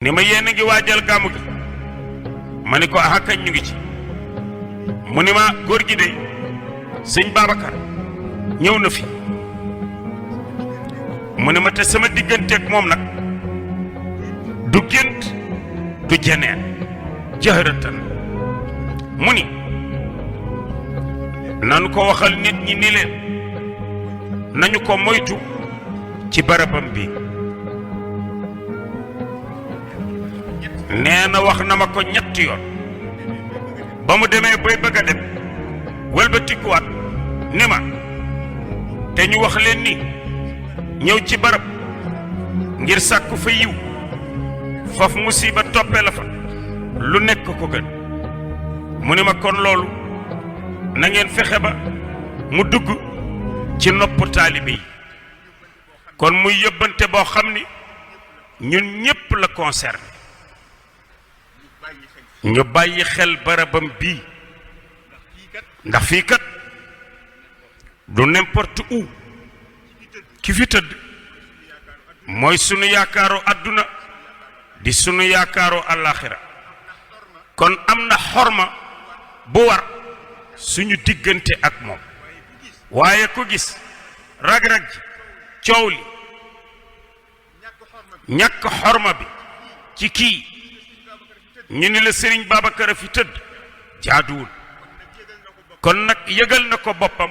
ni ma yéen a ngi waajal gàmmu gi ma ni ko ah kañ ñu ngi ci mu ni ma góor gi de sëñ Babacar ñëw na fi mu ni ma te sama digganteeg moom nag du gént du jeneen jahratan mu ni nanu ko waxal nit ñi ni leen nañu ko moytu ci barabam bi nee na wax na ma ko ñetti yoon ba mu demee bay bëgg a dem wëlbatikuwaat ni ma te ñu wax leen ni ñëw ci barab ngir sàkku fa yiw faf musiba toppe la fa lu nekk ko gën mu ni ma kon loolu na ngeen fexe ba mu dugg ci nopp taalibe yi kon muy yóbbante boo xam ni ñun ñépp la concerné ñu bàyyi xel barabam bii ndax fii kat du n'importe où ki fi tëdd mooy sunu yaakaaru àdduna di sunu yaakaaru àllaaxira kon am na xorma bu war suñu diggante ak moom waaye ku gis rag-rag ji coow li ñàkk xorma bi ci kii ñu ni la Sëriñ Babacar a fi tëdd jaaduwul kon nag yëgal na ko boppam